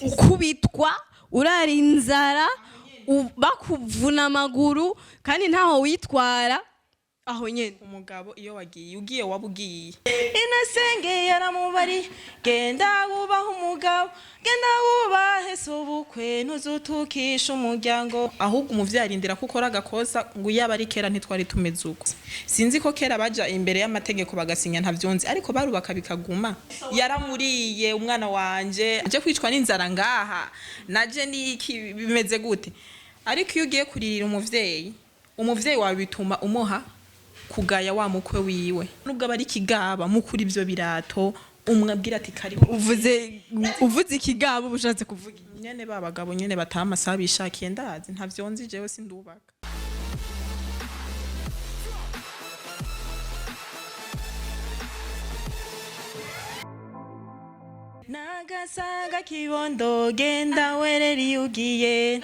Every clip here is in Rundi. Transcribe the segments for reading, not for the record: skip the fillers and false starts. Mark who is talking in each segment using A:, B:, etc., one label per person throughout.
A: Ukubitwa, urara inzara, bakuvuna amaguru kandi ntaho witwara aho nyene.
B: Umugabo iyo wagiye, ugiye waba ugiye.
C: Inasenge yaramubari: "Genda wubahe umugabo, genda wubahe sobukwe, ntuzutukishe umuryango."
B: Ahubwo umuvyeyi arindira ko ukora agakosa, ngo yaba ari kera ntitwari tumeze uko. Sinzi ko kera baja imbere y'amategeko bagasinya, ntavyonzi, ariko barubaka bikaguma. Yaramuriye umwana wanje aje kwicwa n'inzara ngaha, naje niki, bimeze gute? Ariko iyo ugiye kuririra umuvyeyi, umuvyeyi wawe bituma umuha kugaya wa mukwe wiwe, nubwo aba ari ikigaba mukuri ivyo birato, umwabwira ati: "Karibu."
A: Uvuze ikigabo, uba ushatse kuvuga iki?
B: Nyene ba bagabo nyene bataha amasaha bishakiye. Ndazi, ntavyonzi, jewe sindubaka.
C: Nagasaga kibondo, genda werera iyo ugiye.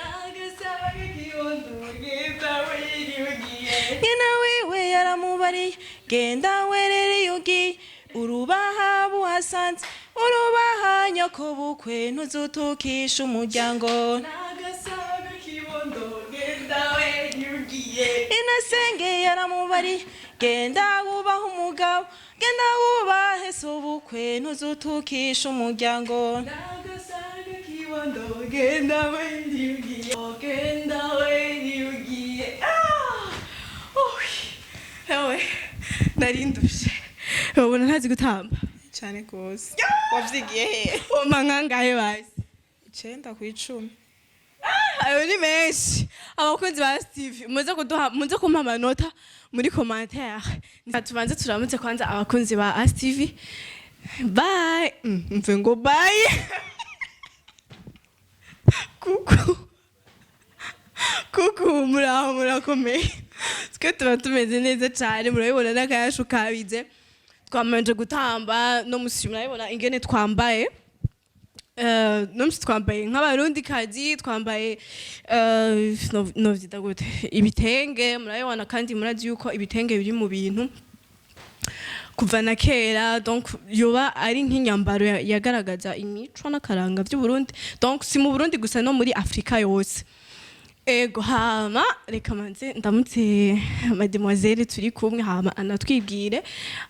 C: Nyina wiwe yaramubariye: "Genda werera iyo ugiye, urubaha buhasanze, urubaha nyoko bukwe, ntuzutukishe umuryango." Inasenge yaramubariye: "Genda wubahe umugabo, genda wubahe sobukwe, ntuzutukishe umuryango."
A: Genda we ugiye, genda we ugiye. Ewe, narindushe, ubona ntazi gutamba.
B: Cyane gose. Wavyigiye hehe?
A: Oma nkangahe basi?
B: 9 ku 10.
A: Ayo ni menshi. Abakunzi ba Steve, muze kuduha, muze kumpa amanota muri commentaire. Tubanze turamutse kwanza abakunzi ba Steve. Bye. Mve ngo bye. Kuku kuku, muraho, murakomeye? Twe tuba tumeze neza cyane, murabibona n'akayashu kabize. Twamanje gutamba no musi, murabibona ingene twambaye. No musi twambaye nk'abarundi kazi, twambaye novyita gute, ibitenge, murabibona. Kandi murazi yuko ibitenge biri mu bintu kuva na kera, donc yoba ari nk'inyambaro yagaragaza imico n'akaranga by'Uburundi, donc si mu Burundi gusa, no muri Afrika yose. Ego, hama reka manze ndamutse mademoiselle turi kumwe, hama anatwibwire,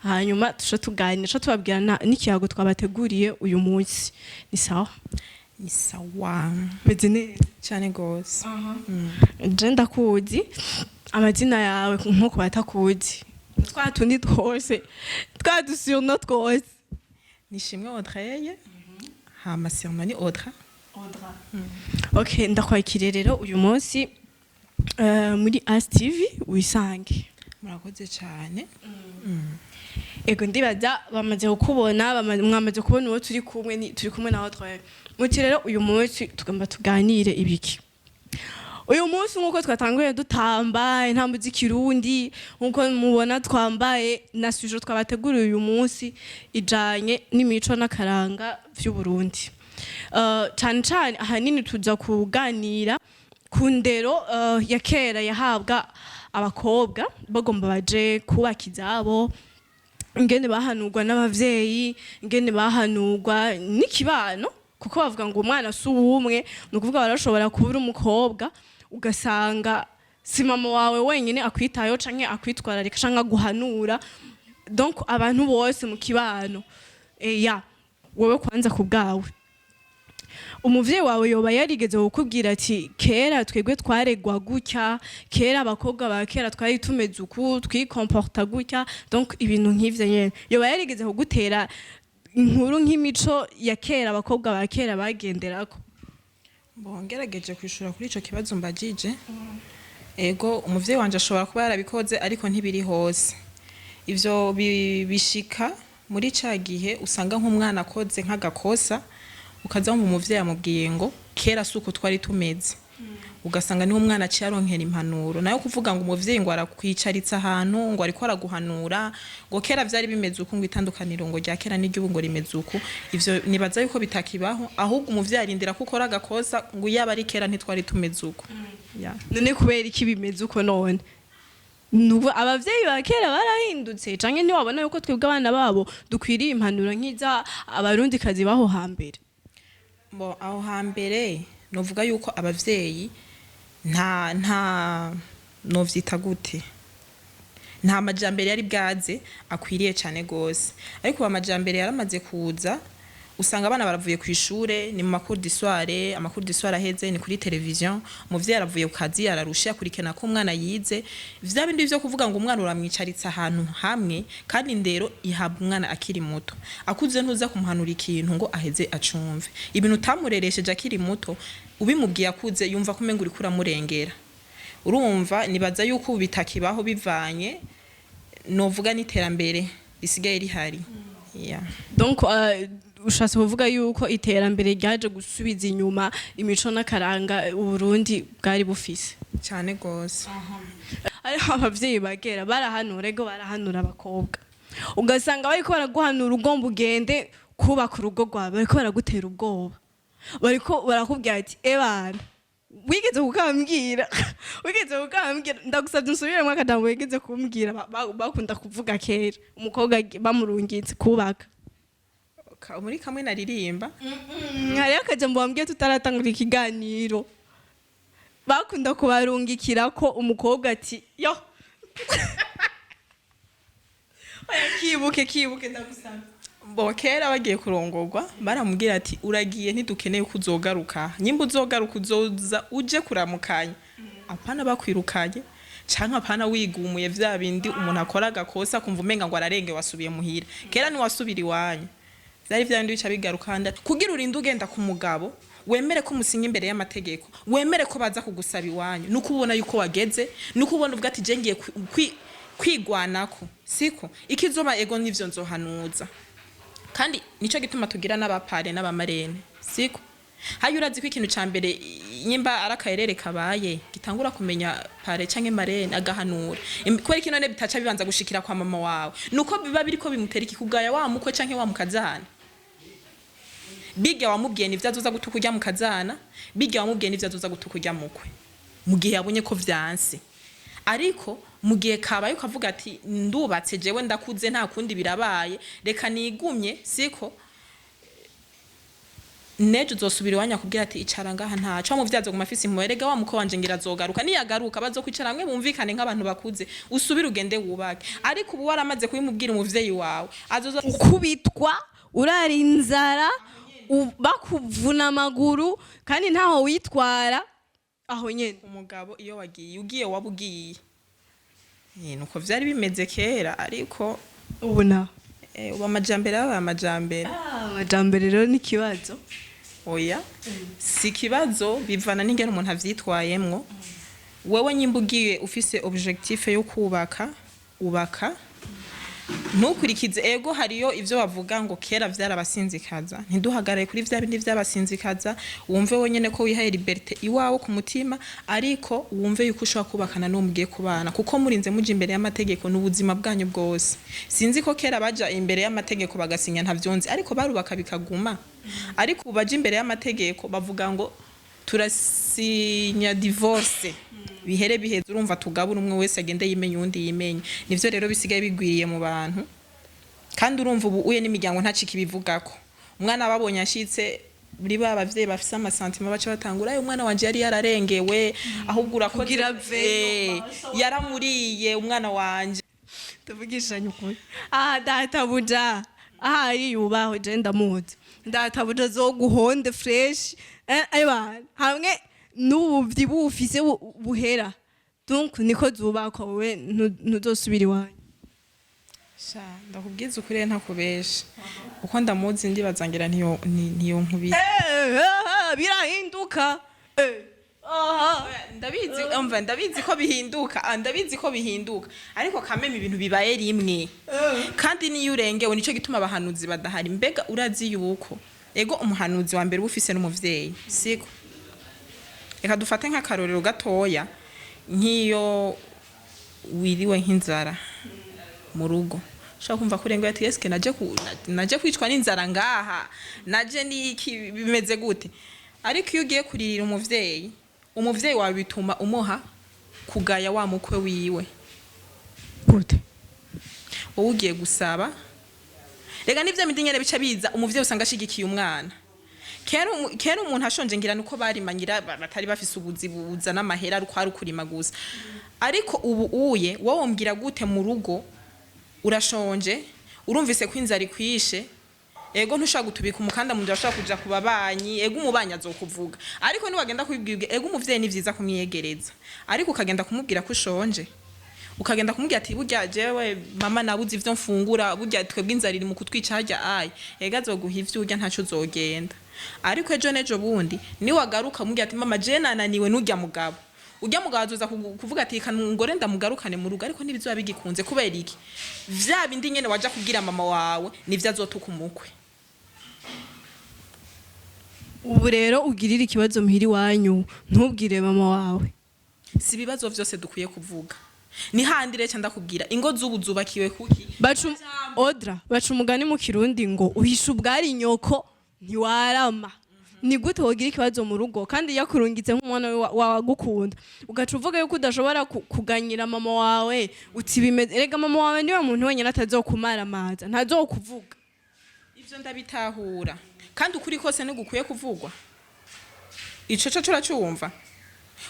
A: hanyuma tuca tuganira, tuca tubabwira n'ikiyago twabateguriye uyu munsi. Ni sawa?
B: Ni sawa.
A: Meze neza.
B: Cyane gose.
A: Je ndakuzi amazina yawe, nko batakuzi, twa tundi twose, twa dusurno twose.
B: Nishimwe Audrey, hama surnom ni Audrey.
A: Okay, ndakwakiriye rero uyu munsi muri As TV wisange.
B: Murakoze cyane.
A: Ego, ndibaza bamaze kukubona, mwamaze kubona uwo turi kumwe. Ni turi kumwe na Audrey. Muti rero uyu munsi tugomba tuganire ibiki? Uyu munsi, nk'uko twatanguye dutamba intambo z'ikirundi, nk'uko mubona twambaye, na sujet twabateguriye uyu munsi ijanye n'imico n'akaranga vy'Uburundi. Cane cane ahanini tuza kuganira ku ndero ya kera yahabwa abakobwa bagomba baje kubaka izabo, ingene bahanurwa n'abavyeyi, ingene bahanurwa n'ikibano, kuko bavuga ngo umwana si uwumwe. Ni ukuvuga barashobora kubura umukobwa, ugasanga si mama wawe wenyine akwitayeho canke akwitwararika canke aguhanura, donc abantu bose mu kibano. Ya wowe kwanza ku bwawe, umuvyeyi wawe yoba yarigeze kukubwira ati: "Kera twebwe twaregwa gutya, kera abakobwa ba kera twari tumeze uku, twikomporta gutya", donc ibintu nk'ivyo nyene? Yoba yarigeze kugutera inkuru nk'imico ya kera abakobwa ba kera bagenderako?
B: Bon, ngerageje kwishura kuri ico kibazo mbajije. Ego, umuvyeyi wanje ashobora kuba yarabikoze, ariko ntibiri hose. Ivyo bishika muri ca gihe usanga nk'umwana akoze nk'agakosa, ukaza wumva umuvyeyi amubwiye ngo: "Kera si uko twari tumeze." Ugasanga niho umwana aciye aronkera impanuro. Nayo kuvuga ngo umuvyeyi ngo arakwicaritse ahantu, ngo ariko araguhanura ngo kera vyari bimeze uku, ngo itandukaniro ngo rya kera n'iry'ubu ngo rimeze uku, ivyo nibaza yuko bitakibaho. Ahubwo umuvyeyi arindira ko ukora agakosa, ngo yaba ari kera ntitwari tumeze uku. Yeah.
A: None kubera iki bimeze uko? None nubu abavyeyi ba kera barahindutse, canke ntiwabona yuko twebwe abana babo dukwiriye impanuro nk'iza abarundikazi baho hambere?
B: Bo aho hambere novuga yuko abavyeyi nta novyita gute, nta majambere yari bwaze akwiriye cane gose, ariko ubu amajambere yaramaze kuza. Usanga abana baravuye ku ishure, ni mu ma cours du soir, ama cours du soir aheze ni kuri television. Umuvyeyi aravuye ku kazi, ararusha, akurikirana ko umwana yize. Vya bindi vyo kuvuga ngo umwana uramwicaritse ahantu hamwe, kandi indero ihabwa umwana akiri muto. Akuze ntuza kumuhanura ikintu ngo aheze acumve. Ibintu utamureresheje akiri muto, ubimubwiye akuze yumva ko umenga uriko uramurengera. Urumva, nibaza yuko ubu bitakibaho, bivanye novuga n'iterambere risigaye rihari, yeah.
A: Donc ushatse kuvuga yuko iterambere ryaje gusubiza inyuma imico n'akaranga Uburundi bwari bufise?
B: Cyane gose.
A: Ariko abavyeyi ba kera barahanura, ego, barahanura abakobwa. Ugasanga bariko baraguhanura ugomba ugende kubaka urugo rwawe, bariko baragutera ubwoba, bariko barakubwira ati: "Ebana, wigeze kukambwira, wigeze kukambwira." Ndagusabye unsubiremo akajambo wigeze kumbwira bakunda kuvuga kera umukobwa bamurungitse kubaka.
B: Muri kamwe naririmba.
A: Hariho akajambo wambwiye tutaratangura ikiganiro, bakunda kubarungikira ko umukobwa ati: "Yo oya, kibuke, kibuke, ndagusabye."
B: Bo kera bagiye kurongorwa baramubwira ati: "Uragiye, ntidukeneye ko uzogaruka. Nyimba uzogaruka, uzoza uje kuramukanya, apana bakwirukanye canke apana wigumuye." Vya bindi umuntu akora agakosa kumva umenga ngo ararenge, wasubiye muhira. Kera niwasubira iwanyu, vyari vya bindi bica bigaruka kugira urinde ugenda ku mugabo, wemere ko umusinya imbere y'amategeko, wemere ko baza kugusaba iwanyu. Nuko ubona yuko wageze, nuko ubona uvuga ati: "Je ngiye kwigwanako siko ikizoba." Ego, nivyo nzohanuza, kandi nico gituma tugira n'aba parrain n'aba marraine, siko? Hayo urazi ko ikintu ca mbere nyimba ari akayerere kabaye gitangura kumenya parrain canke marraine agahanura. Kubera iki none bitaca bibanza gushikira kwa mama wawe? Nuko biba biriko bimutera iki kugaya wa mukwe canke wa mukazana. Biga wamubwiye nivyo azoza gutuka urya mukazana, biga wamubwiye nivyo azoza gutuka urya mukwe mu gihe yabonye ko vyanse. Ariko mu gihe kabaye ukavuga ati: "Ndubatse jewe, ndakuze, nta kundi birabaye, reka nigumye," siko? Nejo uzosubira iwanyu akubwira ati: "Icara ngaha, ntaco." Wa muvyazo guma afise impuhwe: "Erega wa mukwe wanje ngira azogaruka." Niyagaruka bazokwicara hamwe bumvikane nk'abantu bakuze, usubire ugende wubake. Ariko ubu waramaze kubimubwira, umuvyeyi wawe azoza
A: Ukubitwa, urara inzara, bakuvuna amaguru, kandi ntaho witwara aho nyene.
B: Umugabo iyo wagiye, ugiye waba ugiye. Nuko vyari bimeze kera, ariko
A: ubu naho
B: ubu amajambere yabaye amajambere.
A: Amajambere rero ni ikibazo.
B: Oya, si ikibazo, bivana n'ingene umuntu avyitwayemwo. Wewe nyimba ugiye ufise objectif yo kubaka, ubaka, ntukurikize. Ego, hariyo ivyo bavuga ngo kera vyarabasinzikaza. Ntiduhagarare kuri vya bindi vyabasinzikaza. Wumve wenyene ko wihaye liberté iwawe ku mutima, ariko wumve yuko ushobora kubakana n'uwo mugiye kubana, kuko murinze muja imbere y'amategeko n'ubuzima bwanyu bwose. Sinzi ko kera baja imbere y'amategeko bagasinya, ntavyonzi, ariko barubaka bikaguma. Ariko ubu baja imbere y'amategeko bavuga ngo turasinya divorce, bihere biheze. Urumva, tugabura, umwe wese agende yimenye, uwundi yimenye. Nivyo rero bisigaye bigwiriye mu bantu. Kandi urumva, ubu uye n'imiryango ntacika ibivugako. Umwana babonye ashitse muri ba bavyeyi bafise ama sentiments, baca batangura: "Ayo, umwana wanje yari yararengewe, ahubwo urakoze."
A: Kugira aveyo.
B: Yaramuriye umwana wanje.
A: Tuvugishanye ukuri, aha databuja ahari yubahwe, je ndamuzi databuja zoguhonde fresh, eba hamwe n'ubu byibuhe ufise buhera. Donc niko zubakwa, wowe ntuzosubira iwanyu?
B: Sha, ndakubwiza ukuri, ntakubesha, uko ndamuzi ndibaza ngira ntiyo nkubira.
A: Birahinduka. Aha.
B: Ndabizi, umva, ndabizi ko bihinduka, ndabizi ko bihinduka, ariko kameme ibintu bibaye rimwe, kandi niyo urengewe. Nico gituma abahanuzi badahari. Mbega urazi yuko ego umuhanuzi wa mbere uba ufise n'umuvyeyi, siko? Reka dufate nk'akarorero gatoya: nk'iyo wiriwe nk'inzara mu rugo, ushobora kumva ko urengewe ati: "Eske naje kwicwa n'inzara ngaha? Naje niki? Bimeze gute?" Ariko iyo ugiye kuririra umuvyeyi, umuvyeyi wawe bituma umuha kugaya wa mukwe wiwe.
A: Gute?
B: Wowe ugiye gusaba, rega nivyo bindi nyene bica biza. Umuvyeyi usanga ashigikiye umwana. Kera umuntu ashonje, ngira nuko barimangira batari bafise ubuzi buzana amahera, ari uko ari ukurima gusa. Ariko ubu uye wowe wombwira gute mu rugo urashonje, urumvise ko inzara ikwishe? Ego, ntushobora gutubika umukanda mu nda, urashobora kuja ku babanyi. Ego, umubanyi azokuvuga, ariko niwagenda kubibwira, ego, umuvyeyi ni vyiza kumwiyegereza, ariko ukagenda kumubwira ko ushonje, ukagenda kumubwira ati: "Burya jewe mama nabuze ivyo mfungura, burya twebwe inzara iri mu kutwica harya." Ayi, ega azoguha ivyo urya, ntaco uzogenda. Ariko ejo n'ejo bundi niwagaruka umubwira ati: "Mama, je nananiwe n'urya mugabo," urya mugabo azoza kuvuga ati: "Reka ngore ndamugarukane mu rugo." Ariko ntibizoba bigikunze. Kubera iki? Vya bindi nyene waja kubwira mama wawe nivyo azotuka umukwe.
A: Ubu rero ugirira ikibazo muhira iwanyu, ntubwire mama wawe?
B: Si ibibazo vyose dukwiye kuvuga. Ni handi rero ndakubwira, ingo z'ubu zubakiwe kuki?
A: Baca odra baca umugani mu Kirundi ngo uhisha ubwari nyoko ntiwarama. Ni gute wogira ikibazo mu rugo kandi yakurungitse nk'umwana we wagukunda, ugaca uvuga yuko udashobora kuganyira mama wawe uti bimeze? Erega mama wawe niwe muntu wenyine atazokumaramaza, ntazokuvuga.
B: Ivyo ndabitahura, kandi ukuri kose ntigukwiye kuvugwa. Ico co turacumva.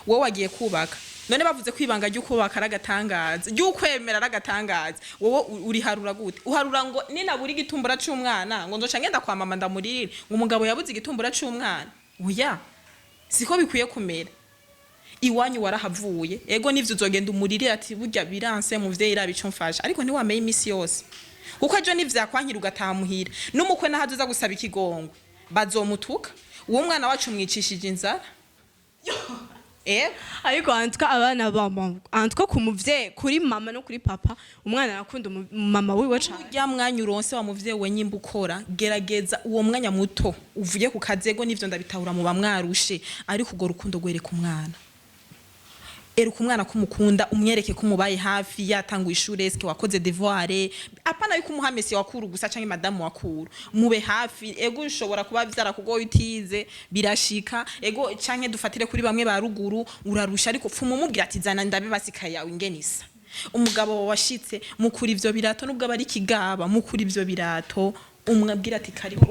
B: Wowe wagiye kubaka, none bavuze ko ibanga ry'ukubaka ari agatangaza, ry'ukwemera ari agatangaza. Wowe uriharura gute? Uharura ngo ninabura igitumbura c'umwana, ngo nzoca ngenda kwa mama ndamuririre ngo umugabo yabuze igitumbura c'umwana? Oya, siko bikwiye kumera. Iwanyu warahavuye. Ego, nivyo, uzogenda umuririre ati: "Burya biranse muvyeyi, raba ico mfasha." Ariko ntiwameye imisi yose, kuko ejo nivyakwankira ugataha muhira, n'umukwe naho azoza gusaba ikigongwe bazomutuka: "Uwo mwana wacu mwicishije inzara."
A: Ariko antwa abana ba antwa ku muvyeyi, kuri mama no kuri papa, umwana arakunda mama wiwe cane.
B: Urya mwanya uronse wa muvyeyi we, nyimba ukora, gerageza uwo mwanya muto uvuye ku kazego. Nivyo, ndabitahura, muba mwarushe, ariko urwo rukundo rwereka umwana. Ereka umwana ko umukunda, umwereke ko umubaye hafi. Yatanguye ishure, eske wakoze devoir? Apana yuko umuha monsieur wakuru gusa canke madame wakuru. Mube hafi. Ego, ushobora kuba vyarakugoye, utize, birashika. Ego, canke dufatire kuri bamwe ba ruguru, urarusha, ariko pfuma umubwira ati: "Zana ndabe basikaye yawe ingene isa." Umugabo washitse, mukura ivyo birato, nubwo aba ari kigaba, mukura ivyo birato, umwabwira ati: "Karibu."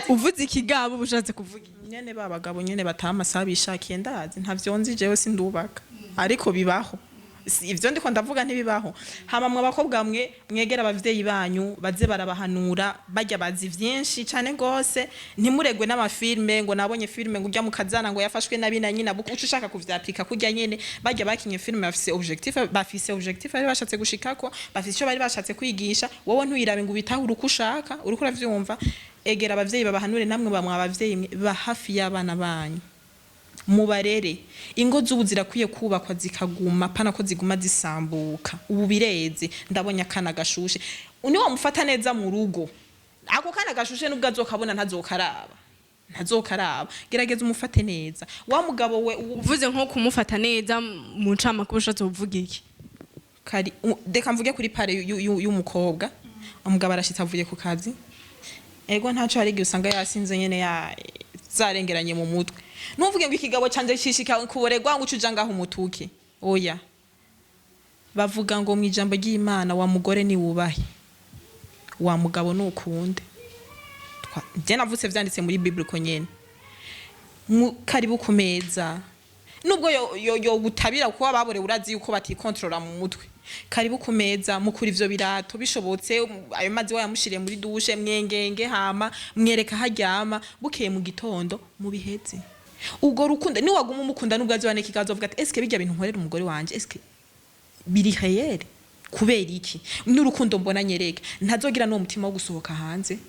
A: Uvuze ikigabo, uba ushatse kuvuga iki?
B: Nyene ba bagabo nyene bataha amasaha bishakiye. Ndazi, ntavyo nzi jewe, sindubaka, ariko bibaho. Ivyo ndiko ndavuga ntibibaho? Hama mwe abakobwa mwe, mwegera abavyeyi banyu, baze barabahanura. Bajya bazi vyinshi cane gose. Ntimuregwe n'amafilme ngo nabonye filme ngo urya mukazana ngo yafashwe nabi na nyina, uca ushaka kuvyapika kurya nyene. Bajya bakinye filme bafise objectif, bafise objectif bari bashatse gushikako, bafise ico bari bashatse kwigisha. Wowe ntuyirabe ngo ubitahure uko ushaka. Uriko uravyumva? Egera abavyeyi babahanure. Namwe bamwe abavyeyi mwe, ba hafi y'abana banyu, mubarere. Ingo z'ubu zirakwiye kubakwa zikaguma, pana ko ziguma zisambuka. Ubu bireze, ndabonye akana gashushe, ni wamufata neza mu rugo, ako kana gashushe nubwo azokabona ntazokaraba, ntazokaraba. Gerageza umufate neza wa mugabo we.
A: Uvuze nko kumufata neza mu ncamake, uba ushatse kuvuga iki?
B: Kari reka mvuge kuri part y'umukobwa. Umugabo arashitse avuye ku kazi. Ego, ntaco, hari igihe usanga yasinze nyene, ya zarengeranye mu mutwe. Ntuvuge ngo ikigabo canje cishika kuboregwa, ngo uce uja ngaho umutuke. Oya, bavuga ngo mu ijambo ry'Imana: "Wa mugore ni wubahe, wa mugabo nukunde." Je navutse vyanditse muri Bible ko nyene. Karibu ku meza, nubwo yo gutabira kuba baborewe, urazi yuko batikontorora mu mutwe. Karibu ku meza, mukura ivyo birato bishobotse, ayo mazi wayamushiriye muri douche, mwengenge, hama mwereka haryama. Bukeye mu gitondo mubiheze. Ubwo rukundo niwaguma umukunda, nubwo azoba n'ikigazo, avuga ati: "Eske bijya bintu nkorera umugore wanje, eske biri réel? Kubera iki n'urukundo mbona nyereka?" Ntazogira n'uwo mutima wo gusohoka hanze,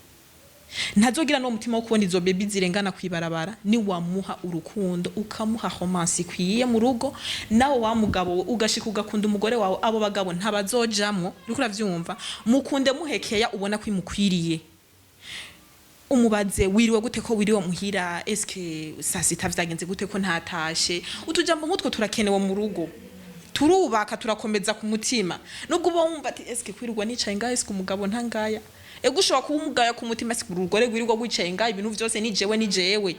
B: ntazogira n'uwo mutima wo kubona izo bebi zirengana kwibarabara. Niwamuha urukundo, ukamuha romance ikwiye mu rugo, nawe wa mugabo we ugashika ugakunda umugore wawe, abo bagabo ntabazojamwo. Uriko uravyumva? Mukunde, muhekeya ubona ko imukwiriye. Umubaze: "Wiriwe gute? Ko wiriwe muhira? Eske saa sita vyagenze gute ko ntatashe?" Utujambo nk'utwo turakenewe mu rugo, turubaka, turakomeza ku mutima. Nubwo uba wumva ati: "Eske kwirirwa nicaye ngaha, eske umugabo ntangaya?" Ego, ushobora kuba umugaya ku mutima: "Eske urugore rwirirwa wicaye ngaha, ibintu vyose ni jewe, ni jewe."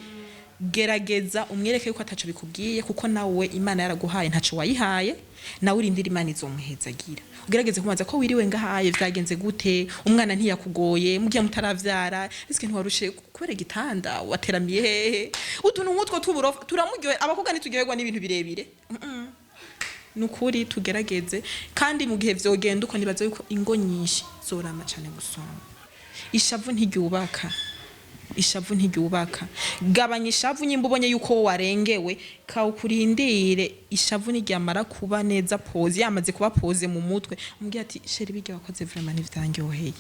B: Gerageza umwereke yuko ataco bikubwiye, kuko nawe Imana yaraguhaye, ntaco wayihaye. Nawe urindira Imana izomuhezagira. Ugerageze kumubaza ko wiriwe ngahaye, vyagenze gute, umwana ntiyakugoye mugiye mutaravyara, eske ntiwarushe kubera igitanda, wateramiye hehe? Utuntu nk'utwo tuburofa turamuryohera. Abakobwa ntituryoherwa n'ibintu birebire. Nukuri tugerageze, kandi mu gihe vyogenda uko, nibaza yuko ingo nyinshi zorama cane gusumba. Ishavu ntiryubaka, ishavu ntiryubaka. Gabanya ishavu. Nyimba ubonye yuko wowe warengewe, kawukurindire ishavu niryamara kuba neza posé, yamaze kuba posé mu mutwe, umubwire ati: "Chéri, birya wakoze vraiment ntivyanryoheye."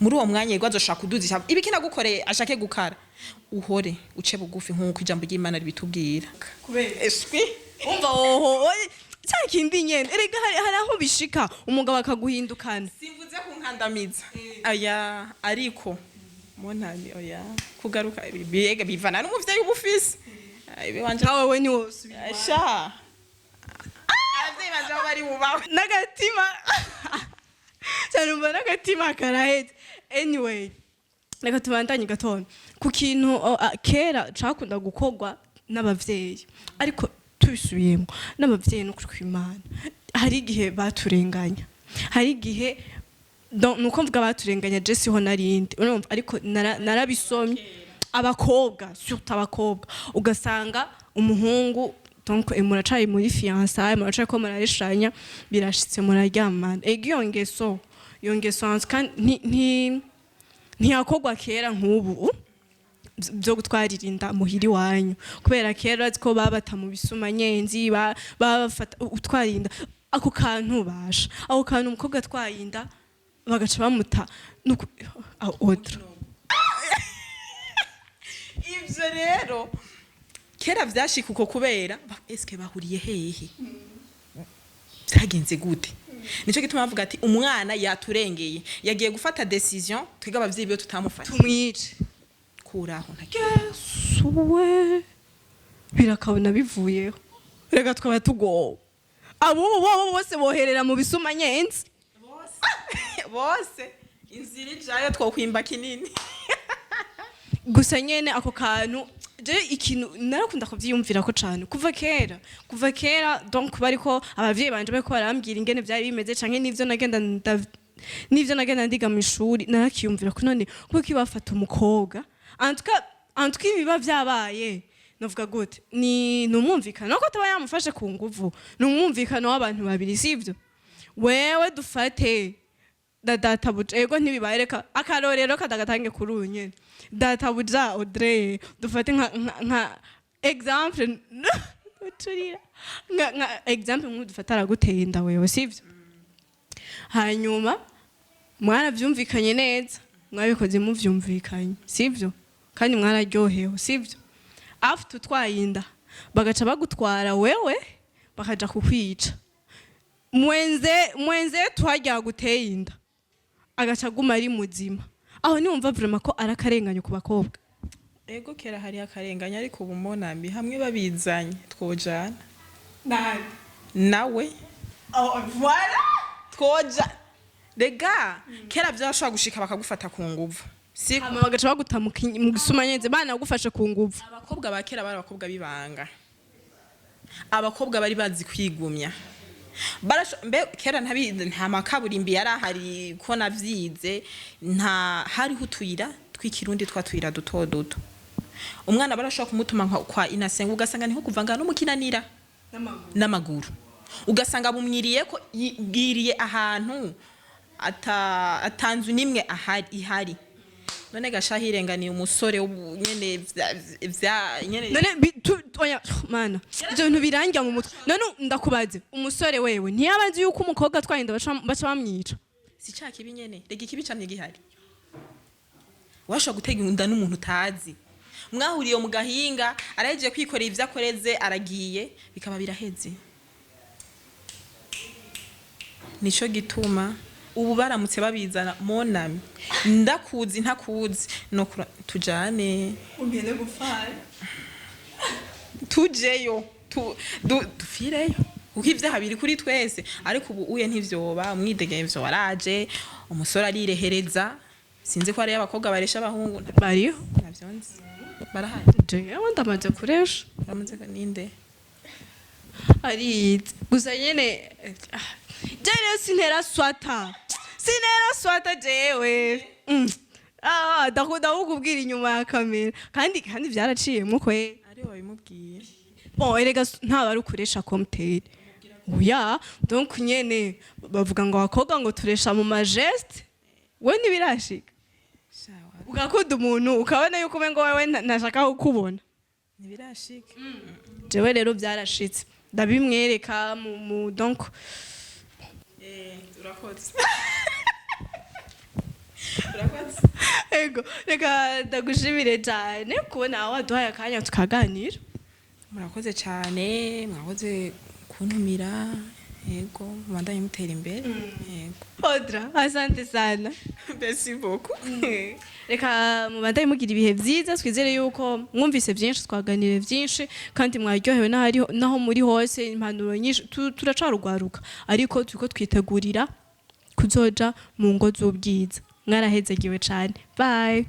B: Muri uwo mwanya yego azoshaka kuduza ishavu, ibiki nagukoreye, ashake gukara, uhore uce bugufi nk'uko ijambo ry'Imana ribitubwira.
A: Kubera
B: Eswi.
A: Umva, oho oye, cya kindi nyene erega hari aho bishika umugabo akaguhindukana.
B: Simvuze kunkandamiza, aya, ariko monami, oya, kugaruka biyega bivana n'umuvyeyi uba ufise. Ibi wanje
A: Nawe we ntiwosubira.
B: Sha, abavyeyi banje aho bari bubawe.
A: N'agatima cyane, umva n'agatima karahetse. Anyway, reka tubandanye gatondo ku kintu kera cakunda gukorwa n'abavyeyi, ariko tubisubiyemo n'abavyeyi, n'ukuri kw'Imana, hari igihe baturenganya, hari igihe nuko mvuga baturenganya, je siho narindi, urumva, ariko narabisomye. Abakobwa, surtout abakobwa, ugasanga umuhungu, donc muracari muri fiançailles, muracari ko murareshanya, birashitse muraryamana. Ego, iyo ngeso en tout cas ntiyakorwa kera nk'ubu byo gutwarira inda muhiri wanyu, kubera kera urazi ko babata mu bisumanyenzi, babafata utwara inda, ako kantu basha, ako kantu umukobwa atwaye inda bagaca bamuta autre.
B: Ivyo rero kera vyashika uko kubera eske bahuriye hehe, vyagenze gute? Nico gituma bavuga ati umwana yaturengeye, yagiye gufata décision, twiga abavyeyi biwe tutamufata.
A: Tumwice.
B: Kuraho nta
A: Yesuwe, birakabona bivuyeho. Reka twaba tugowe, abubu bobo bose boherera mu bisumanyenzi.
B: Bose inzira ijayo twokwimba kinini.
A: Gusa nyene ako kantu, je ikintu narakunda kuvyiyumvirako cane kuva kera, kuva kera. Donc bariko abavyeyi banje bariko barambwira ingene vyari bimeze, canke n'ivyo nagenda ndiga mu ishuri, narakiyumvira ko none kuko bafata umukobwa, en tout cas ibiba vyabaye, novuga gute, ni umwumvikano ko ataba yamufashe ku nguvu, ni umwumvikano w'abantu babiri, sivyo? Wewe dufate da databuja, ego ntibibaye, reka akarorero kadagatange kuri uyu nyene databuja Audrey, dufate nka exemple, turira nka exemple nk'ubu, dufate araguteye inda wewe, sivyo? Hanyuma mwaravyumvikanye neza, mwabikoze muvyumvikanye, sivyo? Kandi mwararyohewe, sivyo? After utwaye inda, bagaca bagutwara wewe, bakaja kukwica. Mwenze twarya guteye inda agaca aguma ari muzima. Aho niwumva vraiment ko ari akarenganyo ku bakobwa.
B: Ego, kera hari akarenganya, ariko ubu monami hamwe babizanye twojana nawe.
A: Oh, voilà.
B: Twoja rega. Kera vyashobora gushika bakagufata ku nguvu, siko?
A: Hama bagaca baguta mu gisumanyenze banagufashe ku nguvu.
B: Abakobwa ba kera bari abakobwa b'ibanga, abakobwa bari bazi kwigumya. Mbe kera nta makaburimbi yari ahari ko navyize, nta hariho utuyira tw'ikirundi, twa tuyira duto duto. Umwana barashobora kumutuma nka kwa inasenga, ugasanga niho kuva ngano mukinanira n'amaguru, ugasanga bumwiriye ko bwiriye ahantu atanzu nimwe ahari ihari. None gasha hirenganiye umusore nyene vya nyene.
A: None oya mana, ivyo bintu birangira mu mutwe. None ndakubaze, umusore wewe ntiyaba azi yuko umukobwa atwaye inda baca bamwica?
B: Si ca kibi nyene rega, ikibi camye gihari. Washobora gutega inda n'umuntu utazi, mwahuriye mu gahinga, arahejeje kwikorera ivyo akoreze, aragiye, bikaba biraheze. Nico gituma ubu baramutse babizana, monami, ndakuzi ntakuzi, no tujane.
A: Ugende gupfana.
B: Tujeyo dupfireyo, kuko ivyaha biri kuri twese. Ariko ubu uye ntivyoba umwidegemvyo waraje, umusore arirehereza. Sinzi ko hariyo abakobwa baresha abahungu.
A: Bariho.
B: Navyo nzi. Barahari.
A: Jewe ndamaze kuresha.
B: Baramaze ninde?
A: Arize gusa nyene. Ah, je rero sintera swata, sintera swata jewe. Ah, ndakunda kukubwira inyuma ya kamera, kandi vyaraciyemo kwe.
B: Ari wabimubwiye?
A: Bon, erega ntaba ari ukuresha komuteri, oya. Donc nyene bavuga ngo abakobwa ngo turesha mu ma gestes. We ntibirashika?
B: Shawa.
A: Ugakunda umuntu, ukabona yuko umengo wewe ntashaka kukubona?
B: Ntibirashika.
A: Jewe rero byarashitse, ndabimwereka mu donc.
B: Eh, urakoze, urakoze.
A: Ego, reka ndagushimire cyane kubona waduhaye akanya tukaganira.
B: Murakoze cyane, mwakoze kuntumira. Yego, mubandanye mutera imbere, yego.
A: Audra, asante sana.
B: Merci beaucoup.
A: Reka mubandanye mugira ibihe byiza. Twizere yuko mwumvise byinshi, twaganiriye byinshi kandi mwaryohewe n'aho muri hose, impanuro nyinshi. Turacarugwaruka ariko turiko twitegurira kuzoja mu ngo z'ubwiza. Mwarahezegiwe cyane, bye.